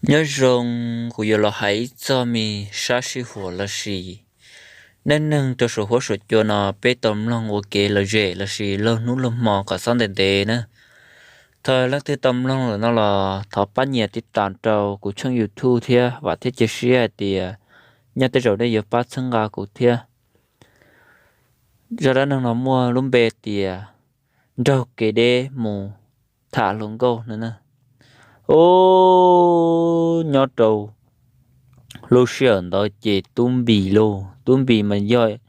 Nyob zoo, kuv yuav los hais ib txog me sab sij huam lossis neej neeg rau saum huab saum cua no peb tau mloog ua kev lom zem lossis laug hnub laug hmo kom xob ntev ntev na. Thaum leej twg tau mloog lawm no los thov pab nias tib tas rau kuv tshooj YouTube thiab, vam thiab cia siab hais tias nyob tej zaum nej yuav pab txhawb nqa kuv thiab. Zaj dab neeg no muaj lub npe tias nraug kev deb mus tham hluas nkauj no na. Ub, nyob rau lub sij hawm ntawd ces Tub Npis lauj, Tub Npis mas yog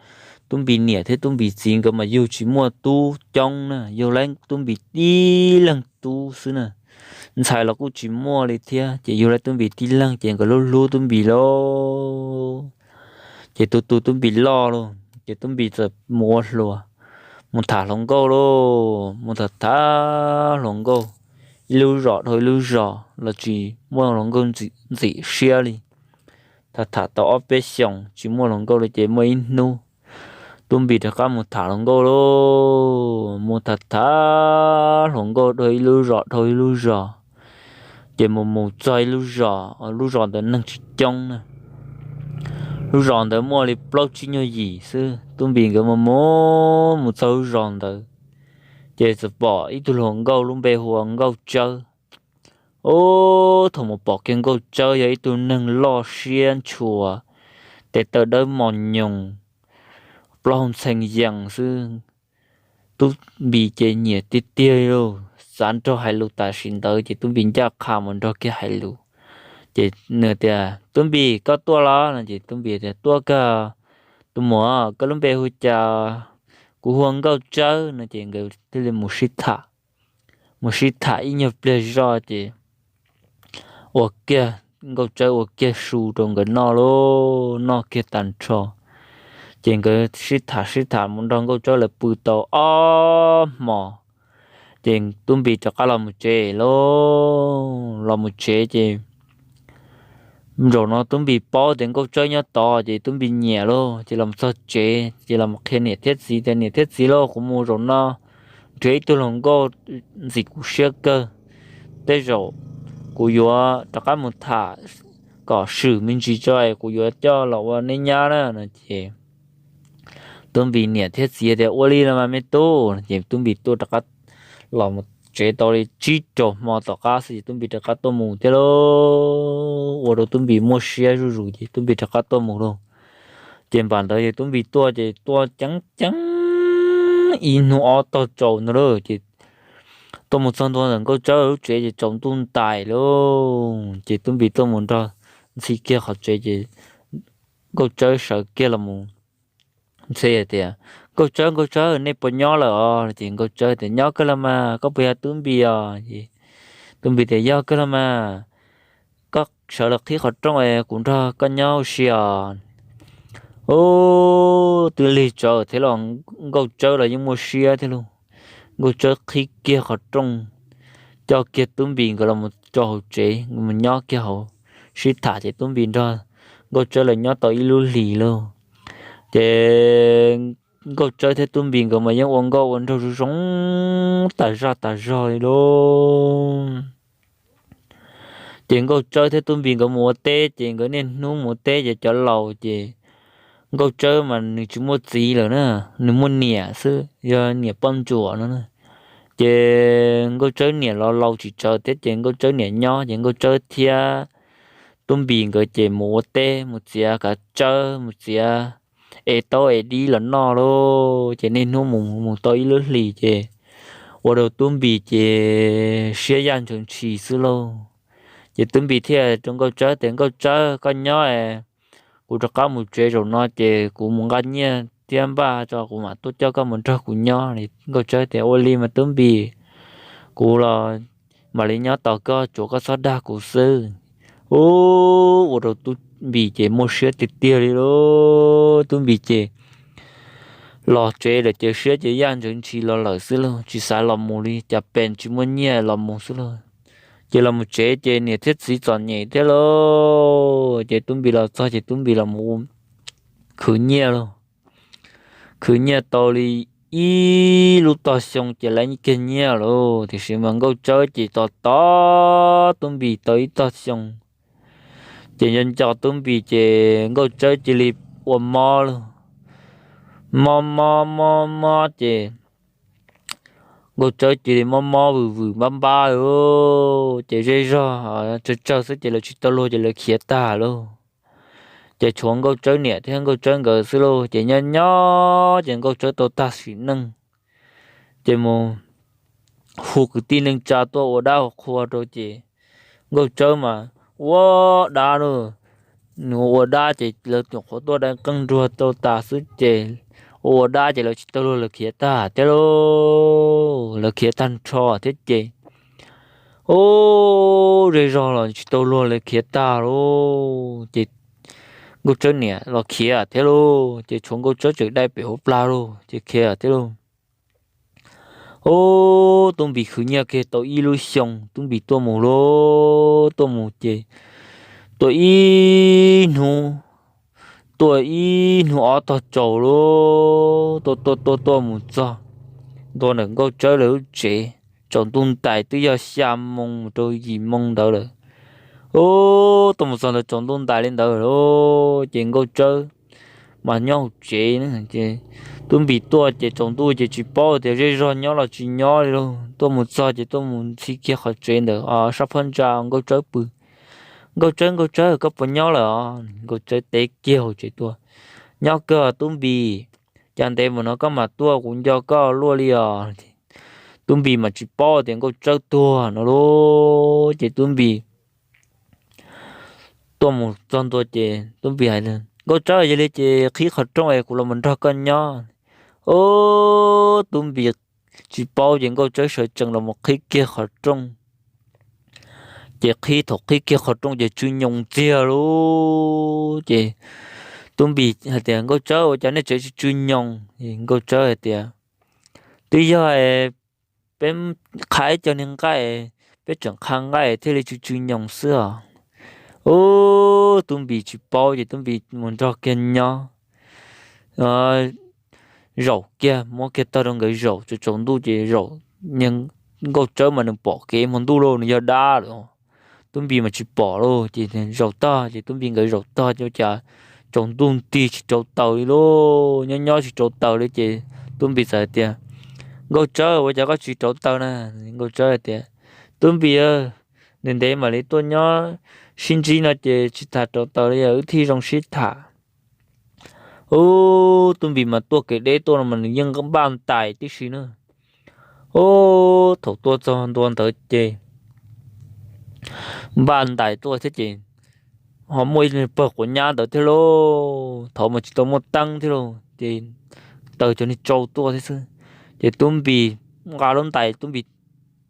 Tub Npis niam thiab Tub Npis txiv nkawd mas yug tsis muaj tub coob na, yug lawv Tub Npis tib leeg tub xwb na. Ntxhais los kuj tsis muaj li thiab, ces yug lawv Tub Npis tib leeg ces nkawd hlub hlub Tub Npis lauj. Ces tus tus Tub Npis loj lauj, ces Tub Npis txawm mus ua hluas, mus tham hluas nkauj lauj, mus tham tham hluas nkauj, ib lub zos dhau ib lub zos los tsis muaj hluas nkauj ntxim siab li. Tham tham tau ob peb xyoos tsis muaj hluas nkauj li ces muaj ib hnub Tub Npis rov qab mus tham hluas nkauj lauj, mus tham tham hluas nkauj dhau ib lub zos dhau ib lub zos, ces mus mus txog ib lub zos, lub zos ntawd neeg tsis coob na. Lub zos ntawd muaj li plaub tsib nyuag yim xwb. Tub Npis nkawd mus mus mus txog lub zos ntawd, ces txawm pom ib tug hluas nkauj lub npe hu ua Nkauj Tsawb. Ub, thaum mus pom kiag Nkauj Tsawb yog ib tug neeg loj siab ntshua, tes taw dawb mos nyoos, plaub hau ntxhee yees xwb. Tub Npis ces nyiam tiag tiag li lauj, xav nrog hais lus tam sim ntawd ces Tub Npis ncaj qha mus nrog kiag hais lus. Ces nws tias, Tub Npis, koj tuaj los? No ces Tub Npis tias, Tuaj kawg tus muam, koj lub npe hu cas? Kuv hu ua Nkauj Tsawb. No ces nkawd thiaj li mus sib tham, mus sib tham ib nyuag pliag zoj ces ua kiag, Nkauj Tsawb ua kiag su rau nkawd noj lauj, noj kiag tag nrho. Ces nkawd sib tham sib tham mus nrog Nkauj Tsawb lawv pw tau ob hmos, ces Tub Npis rov qab los mus tsev lauj. Los mus tsev ces zaum no Tub Npis paub tias Nkauj Tsawb nyob tod ces Tub Npis nyiam lauj, ces los txog tsev ces los qhia niam thiab txiv tias, Niam thiab txiv lauj, kuv mus zaum no nrhiav ib tug hluas nkauj ntxim kuv siab kawg, tej zaum kuv yuav rov qab mus tham kom swm me ntsis tso es kuv yuav coj los ua neb nyab na. No ces Tub Npis niam thiab txiv tias, Ua li los mas me tub. Ces Tub Npis tuaj rov qab los tsev tau li tsib rau hmo tom qab xwb ces Tub Npis rov qab tuaj mus thiab lauj. Ua rau Tub Npis muaj siab zuj zus ces Tub Npis rov qab tuaj mus lauj. Ces npam ntawd ces Tub Npis tuaj ces tuaj ceev ceev ib hnub ob tog tsaus ntag lauj. Ces tuaj mus txog ntua ntawm Nkauj Tsawb lub tsev ces tsaus ntuj ntais lauj. Ces Tub Npis tuaj mus nrog ntxhi kiag qhov tsev ces Nkauj Tsawb sawv kiag los mus ntxhi tias, Nkauj Tsawb, Nkauj Tsawb, nej puas nyob lawm os? Ces Nkauj Tsawb tias, Nyob kawg los mas, koj puas yog Tub Npis os? Tub Npis tias, Yog kawg los mas, koj sawv los qhib qhov rooj es kuv nrog koj nyob ua si os. Ub, twb lig tsawv thiab los Nkauj Tsawb los yeej muaj siab thiab lauj. Nkauj Tsawb qhib kiag qhov rooj, coj kiag Tub Npis nkawd los rau hauv tsev, mus nyob kiag hauv sib tham ces Tub Npis nrog Nkauj Tsawb lawv nyob tau ib lub hlis lauj. Ces Nkauj Tsawb thiab Tub Npis nkawd mas yeej ua nkauj ua nraug zoo zoo tas zaj tas zog li lauj. Ces Nkauj Tsawb thiab Tub Npis nkawd mus ua teb ces nkawd niaj hnub mus ua teb ces cov laus ces Nkauj Tsawb mas nws tsis muaj txiv lawm na, nws muaj niam xwb, yog niam poj ntsuam no na. Ces Nkauj Tsawb niam los laus tsis tsawv thiab ces Nkauj Tsawb niam nyob ces Nkauj Tsawb thiab Tub Npis nkawd ces mus ua teb mus txiav kav tsawb mus txiav es taub es dib los noj lauj. Ces niaj hnub mus mus tau ib lub hlis ces ua rau Tub Npis ces siab yaj ntshawv ntshis xwb lauj. Ces Tub Npis thiaj rau Nkauj Tsawb tias, Nkauj Tsawb, koj nyob es kuv rov qab mus tsev zaum no ces kuv mus nqa nyiaj thiab npaj tso kuv mam tuaj coj koj mus nrog kuv nyob. Nkauj Tsawb tias, Ua li mas Tub Npis, kuv los mam li nyob tos koj, tsuav koj txhob dag kuv xwb. Ub, ua rau Tub Npis ces muaj siab tiag tiag li lauj. Tub Npis ces los tsev lawm ces siab ces yaj ntshawv ntshis los lawm xwb lauj, tsis xav los mus li, cas pes tsis muaj nyiaj los mus xwb lauj. Ces los mus tsev ces niam thiab txiv txom nyem thiab lauj. Ces Tub Npis los txog ces Tub Npis los mus khwv nyiaj lauj. Khwv nyiaj tau li ib lub tog xyoo ces lawv kiag nyiaj lauj. Tiam sis mas Nkauj Tsawb ces tos tos Tub Npis tau ib tog xyoo Ces nco nco Tub Npis ces Nkauj Tsawb cia li ua mob lauj. Mob mob mob mob ces Nkauj Tsawb cia li mob mob vwm vwm npab npab lauj. Ces zej zog tsawg tsawg xwb ces lawv tsis tau luag ces lawv khiav tag lauj. Ces tshuav Nkauj Tsawb niam thiab Nkauj Tsawb nkawd xwb lauj. Ces nyob nyob ces Nkauj Tsawb tau tag sim neej, ces mus hu kwv tij neej tsa tuaj ua dab ua qhua rau ces Nkauj Tsawb mas ua dab lauj. Nws ua dab ces lawv nyuam qhuav tuaj dai qeej nruas tau tas xwb ces ua ua dab ces lawv tsis tau luag lawv khiav tag thiab lauj, lawv khiav tag nrho thiab ces, ub, zej zog los tsis tau luag lawv khiav tag lauj. Ces Nkauj Tsawb niam los khiav thiab lauj, ces tshuav Nkauj Tsawb tseem dai pem hauv plag lauj, ces khiav thiab lauj. Ub, Tub Npis khwv nyiaj kiag tau ib lub xyoo, Tub Npis tuaj mus lauj, tuaj mus ces tuaj ib hnub, tuaj ib hnub ob tog tsaus lauj, tuaj tuaj tuaj tuaj mus txog ntua ntawm Nkauj Tsawb lawv lub tsev, tsaus ntuj ntais twb yog xya moo mus rau yim moo ntawd lawm. Ub, tuaj mus txog ntawd tsaus ntuj ntais li ntawd lauj, ces Nkauj Tsawb mas nyob hauv tsev ces Tub Npis tuaj ces tsaus ntuj ces tsis paub tias zej zog nyob los tsis nyob li lauj. Tuaj mus txog ces tuaj mus ntxhi kiag qhov tsev ntawm sab phab ntsa Nkauj Tsawb pw. Nkauj Tsawb, Nkauj Tsawb, koj puas nyob lawm os? Nkauj Tsawb teb kiag hauv tsev tuaj, nyob kawg Tub Npis, cas ntev mus no koj mam tuaj, kuv nco koj luaj li os. Tub Npis mas tsis paub tias Nkauj Tsawb tuag no lauj, ces Tub Npis tuaj mus txog ntua ces Tub Npis hais tias, Nkauj Tsawb, yog li ces qhib qhov rooj es kuv los mus nrog koj nyob. Ub, Tub Npis tsis paub ces Nkauj Tsawb sawv tsees los mus qhib kiag qhov rooj. Ces qhib, thaum qhib kiag qhov rooj ces tsw nyoos ntxiag lauj. Ces Tub Npis hais tias, Nkauj Tsawb, ua cas nej tsev tsw tsw nyoos? Nkauj Tsawb hais tias, twb yog peb qha ib co niag nqaij, peb tseem qha nqaij thiaj li tsw tsw nyoos xwb os. Ub, Tub Npis tsis paub ces Tub Npis mus nrog kiag nyob, zaum kiag, muab kiag tog rau nkawd zaum, tsaus ntuj ces zaum, Nkauj Tsawb mas nws pom kev hmo ntuj lauj, nws yog dab lawm. Tub Npis mas tsis pom lauj, ces zaum tog ces Tub Npis nkawd zaum tog ces ua cas tsaus ntuj nti tsis rauv taws li lauj, nyob nyob tsis rauv taws li ces Tub Npis txawm hais tias, Nkauj Tsawb, ua cas koj tsis rauv taws na? Nkauj Tsawb hais tias, Tub Npis, ntev ntev mam li tuaj nyob sib ntsib no ces tsis tham rauv taws li, wb thiaj zoo sib tham. Ub, Tub Npis mas tuaj kev deb tuaj no mas nws yeej npaj ntais tib si na. Ub, thaum tuaj txog ntua ntawd ces npaj ntais tuaj thiab ces ho muaj ib pawg quav nyab ntawd thiab lauj, thaum mas tsis tau muaj teeb thiab lauj, ces taws cov niag tsau tuaj thiab xwb. Ces Tub Npis nqa lub ntais, Tub Npis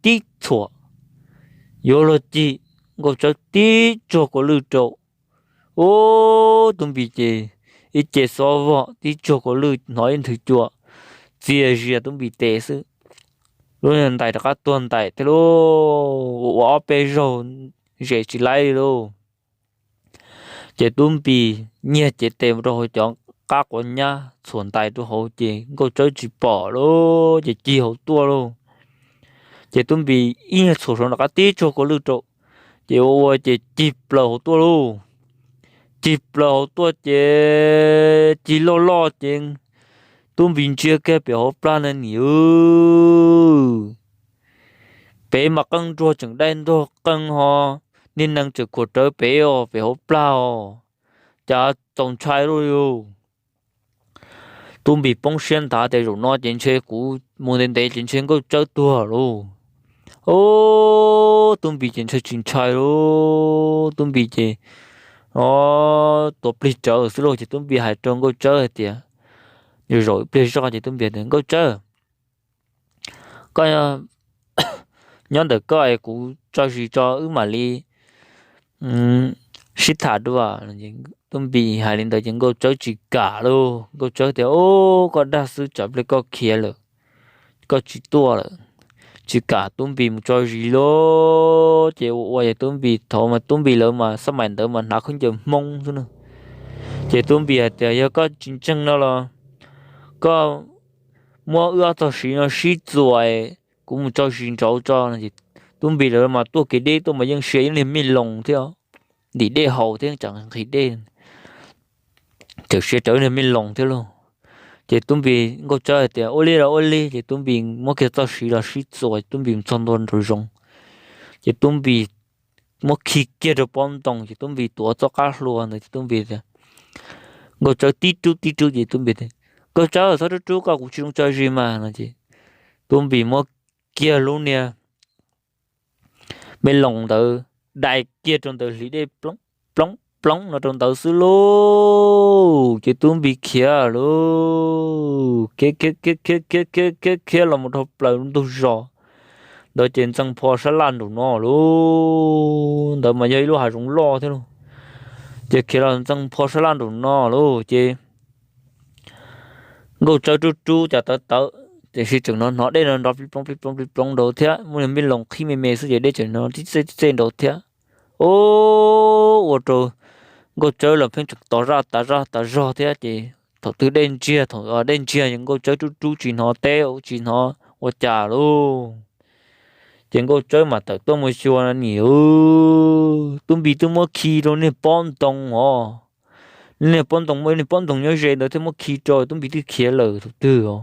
tib txhuam, yuav luag cig, Nkauj Tsawb tib tsuag kua lwj rau. Ub, Tub Npis ces ib ce xob vog tib tsuag kua lwj hnov ib nthwv cua txias zias Tub Npis tes xwb. Lub ntais rov qab tuag ntais thiab lauj, ua ua ob peb zaug zes tsis laib li lauj. Ces Tub Npis nyiag cev tes mus rau hauv cov qab quav nyab txhuam ntais rau hauv ces Nkauj Tsawb tsis pom lauj, ces cig hauv tuaj lauj. Ces Tub Npis ib nyuag txhuam saud rov qab tib tsuag kua lwj rau, ces ua ua ces cig plaws hauv tuaj lauj. Cig plaws hauv tuaj ces cig loj loj ces Tub Npis ntsia kiag pem hauv plag na nim, pem mas qeej nruas tseem dai nrog qeej ho, niag nees tseem khuam rawv pem os, pem hauv plag os, cas txaus ntshai lauj. Tub Npis poob siab nthav tias zaum no ces ntshe kuv mus ntev ntev ces ntshe Nkauj Tsawb tuag lauj. Ub, Tub Npis ces ntshai tsis ntshai lauj, Tub Npis ces, o, tuav plig rawv xwb lauj. Ces Tub Npis hais rau Nkauj Tsawb hais tias, zaum ib pliag zoj ces Tub Npis tias, Nkauj Tsawb, koj nyob ntawm koj es kuv tso zis tso wb mam li sib tham dua. Tub Npis hais li ntawd ces Nkauj Tsawb tsis kam lauj. Nkauj Tsawb tias, Ub, koj dag xwb, tsam pliag koj khiav lawm, koj tsis tuaj lawm. Tsis kam Tub Npis mus tso zis lauj. Ces ua ua ces Tub Npis, thaum mas Tub Npis lawv mas xab maim ntawd mas hnav khaub ncaws Hmoob xwb na. Ces Tub Npis hais tias, Yog koj tsis ntseeg no los koj muab wb ob txog siv no sib txuas, kuv mus tso zis nraud tso. Tub Npis lawv mas tuaj kev deb tuaj mas yeej sia ib niag mij loos thiab. ntim dej haus thiab tsam nqhis dej, txawm sia rawv niag me loos thiab lauj. Ces tub npis, Nkauj Tsawb hais tias, Ua li los ua li. Ces tub npis muab kiag txoj siv los sib txuas, tub npis mus txog ntua nraum zoov, ces tub npis muab khi kiag rau pob ntoo, ces tub npis tuav txoj qab hlua ntawd, ces tub npis tias, Nkauj Tsawb tib rub tib rub, ces tub npis tias, Nkauj Tsawb, txhob rub rub, koj kuv tsis zoo tso zis mas no. Ces tub npis muab kiag lub niag me loos ntawd dai kiag rau ntawd, hliv dej ploog ploog ploog no rau ntawd xwb lauj. Ces tub npis khiav lauj, khiav khiav khiav khiav khiav khiav khiav los mus dhau plaws ntug zos ntawd, ces ntxeev pho sab laj nraum no lauj. Ntawd mas yog ib lub hav zoov loj thiab lauj. Ces khiav los ntxeev pho sab laj nraum no lauj, ces Nkauj Tsawb rub rub cas tawv tawv, tiam sis tseem hnov hnov dej no nrov plig ploog plig ploog plig ploog nraud thiab, muaj niag me loos qhib me me xwb ces dej tseem hnov tib txej tib txej nraud thiab. Ub, ua rau Nkauj Tsawb los pheej tseem to zaj tas zaj tas zog thiab. Ces thaum twg dej ntsiag, thaum dej ntsiag ces Nkauj Tsawb rub rub tsis hnov teb tsis hnov ua cas lauj. Ces Nkauj Tsawb mam tawm tuaj mus xyuas no, niam, tub npis twb muab khi rau niag pob ntoo os. Niag pob ntoo, muaj niag pob ntoo nyob ze ntawd thiab, muab khi rau, tub npis twb khiav lawm thaum twg os.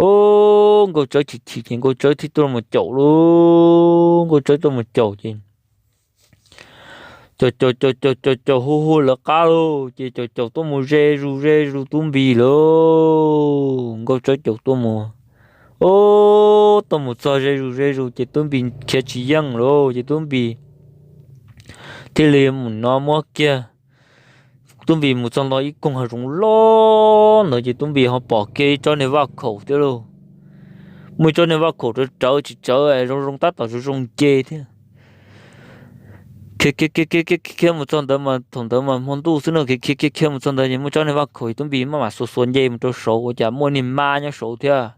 Ub, Nkauj Tsawb chim chim ces Nkauj Tsawb thiaj tuaj mus caum lauj. Nkauj Tsawb tuaj mus caum ces caum caum caum caum caum caum hu hu lawv qab lauj, ces caum caum tuaj mus ze zus ze zus tub npis lauj. Nkauj Tsawb caum tuaj mus, ub, tuaj mus txog ze zus ze zus ces tub npis khiav tsis yeej lauj, ces tub npis thiaj li mus no muab kiag, tub npis mus txog nto ib koog hav zoov loj ntawd ces tub npis ho pom kiag ib tsob niag vaj khaum thiab lauj. Muaj ib tsob niag vaj khaum rawv rawv tsis tsawv, zoo zoo tab tom zoo zoo nce thiab. Khiav khiav khiav khiav khiav khiav mus txog ntawd mas thaum ntawd mas hmo ntuj xwb no, khiav khiav khiav khiav mus txog ntawd ces muaj tsob niag vaj khaum, tub npis maj mam xuas xuas nce mus rau saud ua cas muaj niag mab nyob saud thiab.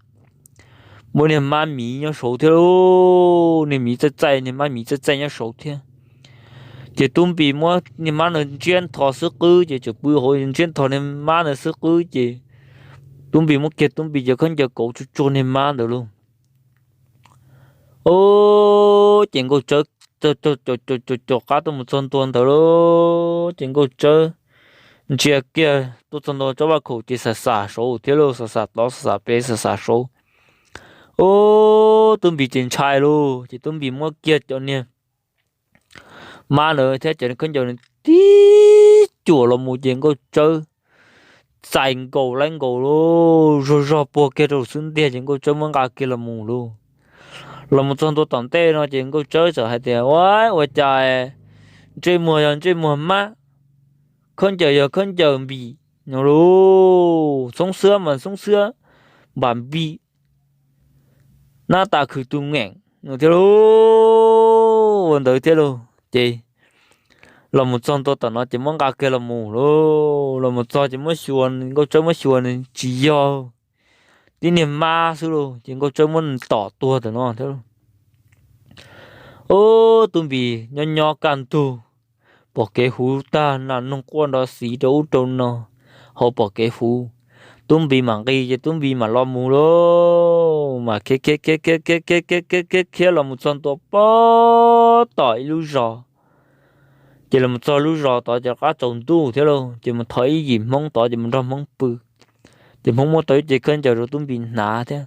Muaj niag mab miv nyob saud thiab lauj, niag miv txaij txaij, niag mab miv txaij txaij nyob saud thiab. Ces tub npis muab niag mab no ntsiab ntho xwb qwb ces tseem pw hauv ntsiab ntho niag mab no xwb qwb ces tub npis muab kiag tub npis cov khaub ncaws kauv tsuag tsuag niag mab ntawd lauj. Ub, ces Nkauj Tsawb caum caum caum caum caum qab tuaj mus txog ntua ntawd lauj, ces Nkauj Tsawb ntsia kiag tuaj txog ntua tsob vaj khaum ces xam xam saud thiab lauj, xam xam tod xam xam pem xam xam saud. Ub, tub npis ces ntshai lauj, ces tub npis muab kiag cov niag mab ntawd thiab cov khaub ncaws tib cuam los mus ces Nkauj Tsawb txais nkaus laib nkaus lauj, zog zog puag kiag rau xub ntiag ces Nkauj Tsawb muab nqa kiag los mus lauj. Los mus txog ntua tom ntej no ces Nkauj Tsawb txawm hais tias, Ua, ua cas ntsej muag yog ntsej muag mab, khaub ncaws yog khaub ncaws npis no lauj, xoob xwab mas xoob xwab npam npis, nab tas khwv tus ngeem no thiab lauj. Ua ntawd thiab lauj ces los mus txog ntua tom no ces muab nqa kiag los mus lauj. Los mus txog ces muab xyuas, Nkauj Tsawb muab xyuas nws tsis yog, tib niag mab xwb lauj, ces Nkauj Tsawb muab tom tuag tam no thiab lauj. Ub, tub npis nyob nyob kaj ntug, pom kev huv tag, nas noog quaj nrov xiv rau ub rau no hauv pom kev huv. Tub npis mam nqis ces tub npis mam los mus lauj, mas khiav khiav khiav khiav khiav khiav khiav khiav khiav khiav los mus txog ntua pem tom ib lub zos. Ces los mus txog lub zos tod ces qab tsaus ntuj thiab lauj, ces mus thov ib yim Hmoob tod ces mus nrog Hmoob pw. Ces Hmoob muab tau ib ce khaub ncaws rau tub npis hnav thiab.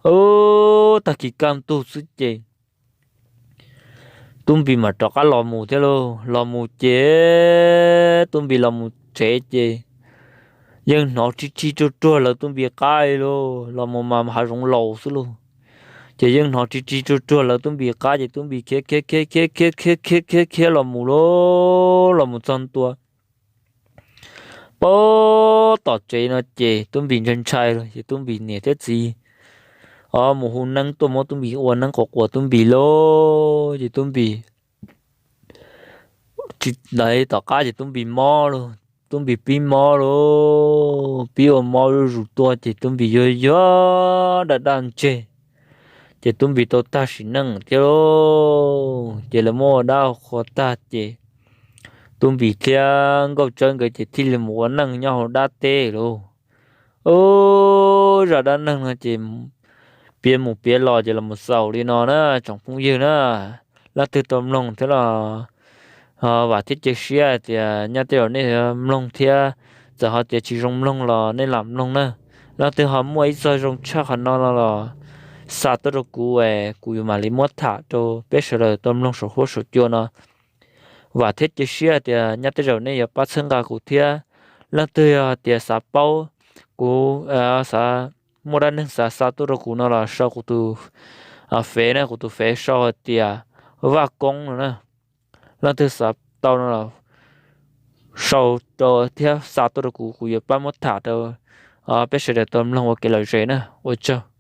Ub, tag kis kaj ntug xwb ces tub npis mam rov qab los mus thiab lauj. Los mus ces tub npis los mus tsev ces yeej hnov rig rig ruag ruag lawv tub npis qab lauj. Los mus mas hav zoov laus xwb lauj, ces yeej hnov rig rig ruag ruag lawv tub npis qab ces tub npis khiav khiav khiav khiav khiav khiav khiav khiav los mus lauj. Los mus txog ntua pem tom tsev no ces tub npis ntshai ntshai lauj, ces tub npis niam thiab txiv mus hu neeb tuaj muab tub npis ua neeb quas quas tub npis lauj. Ces tub npis tsis ntev tom qab ces tub npis mob lauj, tub npis pib mob lauj, pib ua mob zuj zus tuaj ces tub npis yuag yuag daj daj ntseg. Ces tub npis tau tag sim neej thiab lauj. Ces lawv muab ua dab qhua tag ces tub npis thiab Nkauj Tsawb nkawd ces thiaj li mus ua neej nyob hauv dab teb lauj. Ub, zaj dab neeg no ces piav mus piav los ces los mus xaus li no na tsoom phooj ywg na. Leej twg tau mloog thiab los Vam thiab cia siab tias nyob tej zaum nej yuav mloog thiab, txawm ho tias tsis zoo mloog los nej lam mloog na. Leej twg ho muaj ib txog zoo tshaj qhov no no los xa tuaj rau kuv es kuv yuav mam li muab tham rau peb sawv daws tau mloog saum huab saum cua no. Vam thiab cia siab tias nyob tej zaum nej yuav pab txhawb nqa kuv thiab. Leej twg yog tias xav paub, kuv xav muaj dab neeg xav xa tuaj rau kuv no los sau kuv tus fev na, kuv tus fev sau hais tias Vaj Koob no na. Leej twg xav tau no los sau rau thiab xa tuaj rau kuv, kuv yuav pab muab tham rau peb sawv daws tau mloog ua kev lom zem na. Ua tsaug.